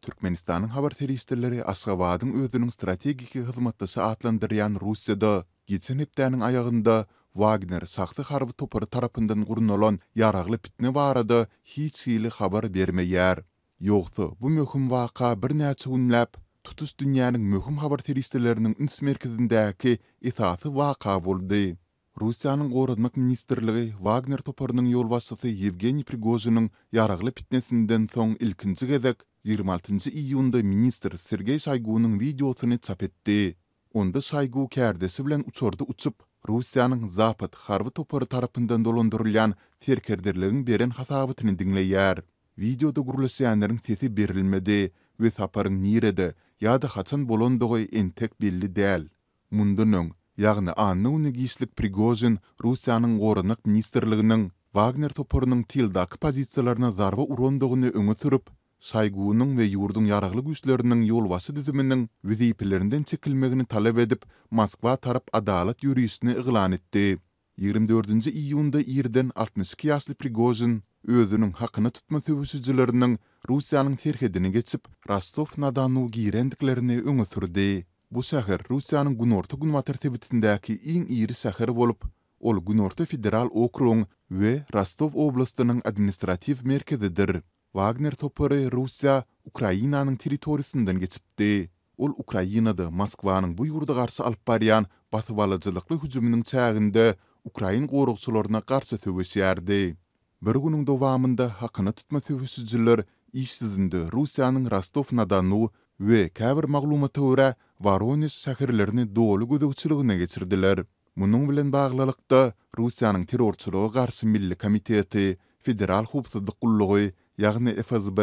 Türkmenistanyň habar serişdeleri Aşgabadyň özüniň strategiki hyzmatdaşy atlandyrýan Russiýada geçen hepdäniň aýagynda Wagner şahsy harby topary tarapyndan gurnalan ýaragly pitne barada hiç hili habar bermeýär. Ýogsa, bu möhüm waka birnäçe günläp, tutuş dünýäniň möhüm habar serişdeleriniň üns merkezindäki esasy waka boldy. Russiýanyň Goranmak ministrligi Wagner toparynyň ýolbaşçysy Ýewgeniý Prigožiniň ýaragly pitnesinden soň ilkinji gezek 26 nji iýunda ministr Sergeý Şoýgunyň wideosyny çap etdi. Onda Şoýgu kärdeşi bilen uçarda uçup, Russiýanyň Zapad harby topary tarapyndan dolandyrylýan serkerderligiň beren hasabatyny diňleýär. Wideoda gürleşýänleriň sesi berilmedi we saparyň nirede ýa-da haçan bolandygy entek belli däl. Mundan öň, ýagny anna güni giçlik Prigožin Russiýanyň Goranmak ministrliginiň Wagner toparynyň tyldaky pozisiýalaryna zarba urandygyny öňe sürüp, Şoýgunyň we ýurduň ýaragly güýçleriniň ýolbaşçy düzüminiň wezipelerinden çekilmegini talap edip, Moskwa tarap adalat ýörişini yglan etdi. 24-nji iýunda irden 62 ýaşly Prigožin özüniň hakyna tutma söweşijileriniň Russiýanyň serhedini geçip, Rostow-na-Donu girendiklerini öňe sürdi. Bu şäher Russiýanyň günorta-günbatar sebitindäki iň iri şäher bolup, ol Günorta federal okrugyň we Rostow oblastynyň administratiw merkezidir. Wagner topary Russiýa Ukrainanyň territoriýasyndan geçipdi. Ol Ukrainada Moskwanyň bu ýurda garşy alyp barýan basybalyjylykly hüjüminiň çäginde ukrain goragçylaryna garşy söweşýärdi. Bir günüň dowamynda hakyna tutma söweşijiler iş ýüzünde Russiýanyň Rostow-na-Donu we käbir maglumata görä Woronež şäherlerini doly gözegçiligine geçirdiler. Munuň bilen baglylykda, Russiýanyň Terrorçylyga garşy milli komiteti, Federal howpsuzlyk gullugy, ýagny FSB,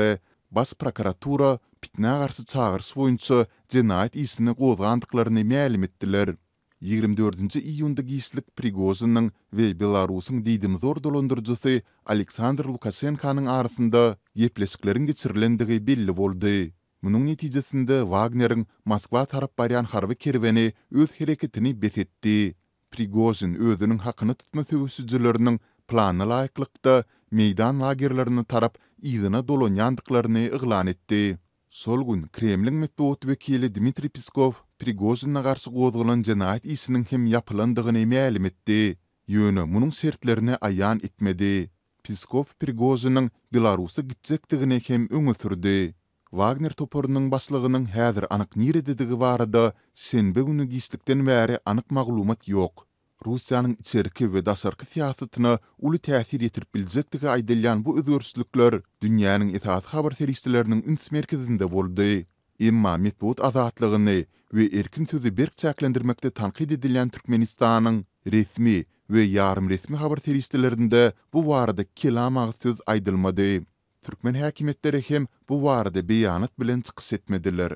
Baş prokuratura pitnä garşy çagyryş boýunça jenaýat işini gozgandyklaryny mälim etdiler. 24-nji iýunda giçlik Prigožiniň we Belarusyň diýdimzor dolandyryjysy Aleksandr Lukaşenkanyň arasynda gepleşikleriň geçirilendigi belli boldy. Munuň netijesinde Wagneriň Moskwa tarap barýan harby kerweni öz hereketini bes etdi. Prigožin özüniň hakyna tutma söweşijileriniň plana laýyklykda meýdan lagerlerine tarap yzyna dolanýandyklaryny yglan etdi. Şol gün Kremliň metbugat wekili Dmitriý Peskow Prigožine garşy gozgalan jenaýat işiniň hem ýapylandygyny mälim etdi. Ýöne munuň şertlerini aýan etmedi. Peskow Prigožiniň Belarusa gitjekdigini hem öňe sürdi. Wagner toparynyň başlygynyň häzir anyk nirededigi barada şenbe güni giçlikden bäri anyk maglumat ýok. Russiýanyň içerki we daşarky syýasatyna uly täsir ýetirip biljekdigi aýdylýan bu özgerişlikler dünýäniň esasy habar serişdeleriniň üns merkezinde boldy. Emma metbugat azatlygyny we erkin sözi berk çäklendirmekde tankyt edilýän Türkmenistanyň resmi we ýarym-resmi habar serişdelerinde bu barada kelam agyz söz aýdylmady. Türkmen häkimiýetleri hem bu barada beýanat bilen çykyş etmediler.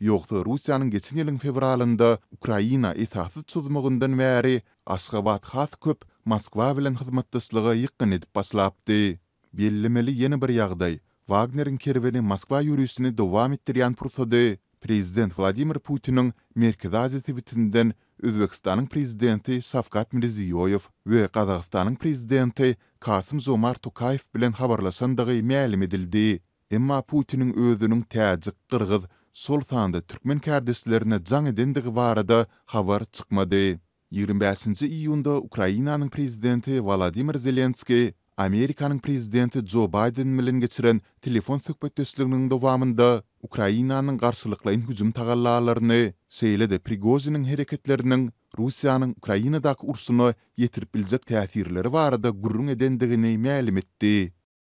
Ýogsa Russiýanyň geçen ýylyň fewralynda Ukraina esassyz çozmagyndan bäri Aşgabat has köp Moskwa bilen hyzmatdaşlyga ýykgyn edip başlapdy. Bellemeli ýene bir ýagdaý, Wagneriň kerweni Moskwa ýörişini dowam etdirýän pursady prezident Wladimir Putiniň Merkezi Aziýa sebitinden Özbegistanyň prezidenti Şawkat Mirziýoýew we Gazagystanyň prezidenti Kasym-Žomart Tokaýew bilen habarlaşandygy mälim edildi. Emma Putiniň özüniň täjik, gyrgyz, şol sanda türkmen kärdeşlerine jaň edendigi barada habar çykmady. 25-nji iýunda Ukrainanyň prezidenti Wolodymyr Zelenskiý Amerikanyň prezidenti Jo Baýden bilen geçiren telefon söhbetdeşliginiň dowamynda Ukrainanyň garşylyklaýyn hüjüm tagallalaryny, şeýle-de Prigožiniň hereketleriniň Russiýanyň Ukrainadaky urşuna ýetirip biljek täsirleri barada gürrüň edendigini mälim etdi.